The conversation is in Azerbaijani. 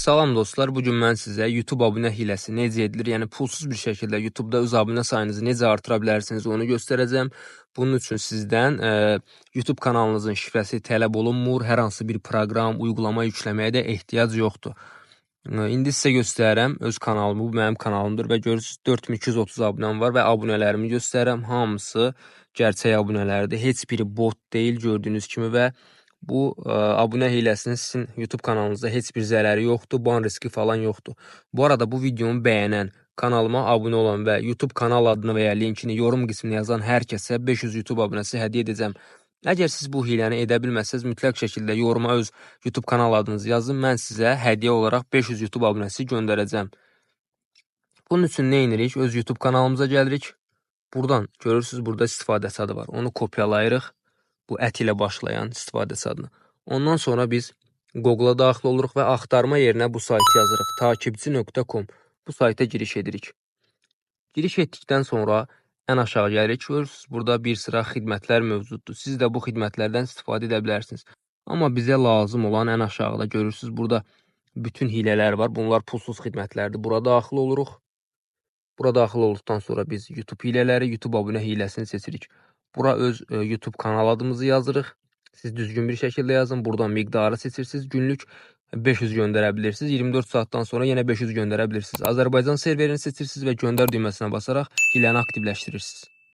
Salam dostlar, bu gün mən sizə YouTube abunə hiləsi necə edilir, yəni pulsuz bir şəkildə YouTube-da öz abunə sayınızı necə artıra bilərsiniz, onu göstərəcəm. Bunun üçün sizdən YouTube kanalınızın şifrəsi tələb olunmur, hər hansı bir proqram, uygulama yükləməyə də ehtiyac yoxdur. İndi sizə göstərirəm öz kanalımı, bu mənim kanalımdır və görürsünüz 4230 abunəm var və abunələrimi göstərirəm. Hamısı gerçək abunələrdir, heç biri bot deyil gördüyünüz kimi və bu abunə hiləsinin sizin YouTube kanalınızda heç bir zərəri yoxdur, ban riski falan yoxdur. Bu arada bu videomu bəyənən, kanalıma abunə olan və YouTube kanal adını və ya linkini yorum qismine yazan hər kəsə 500 YouTube abunəsi hədiyyə edəcəm. Əgər siz bu hiləni edə bilməsəniz, mütləq şəkildə yoruma öz YouTube kanal adınızı yazın, mən sizə hədiyyə olaraq 500 YouTube abunəsi göndərəcəm. Bunun üçün nə edirik? Öz YouTube kanalımıza gəlirik. Buradan görürsünüz, burada istifadəçi adı var. Onu kopyalayırıq. Bu ət ilə başlayan istifadəçi adını. Ondan sonra biz Google'a daxil oluruq və axtarma yerinə bu saytı yazırıq. Takipçi.com. Bu sayta giriş edirik. Giriş etdikdən sonra ən aşağı gəlirik. Görürsünüz, burada bir sıra xidmətlər mövcuddur. Siz də bu xidmətlərdən istifadə edə bilərsiniz. Amma bizə lazım olan ən aşağıda görürsünüz, burada bütün hilələr var. Bunlar pulsuz xidmətlərdir. Bura daxil oluruq. Bura daxil olduqdan sonra biz YouTube hilələri, YouTube abunə hiləsini seçirik. Bura öz YouTube kanal adımızı yazırıq. Siz düzgün bir şəkildə yazın. Buradan miqdarı seçirsiniz. Günlük 500 göndərə bilirsiniz. 24 saatdan sonra yenə 500 göndərə bilirsiniz. Azərbaycan serverini seçirsiniz və göndər düyməsinə basaraq hiləni aktivləşdirirsiniz.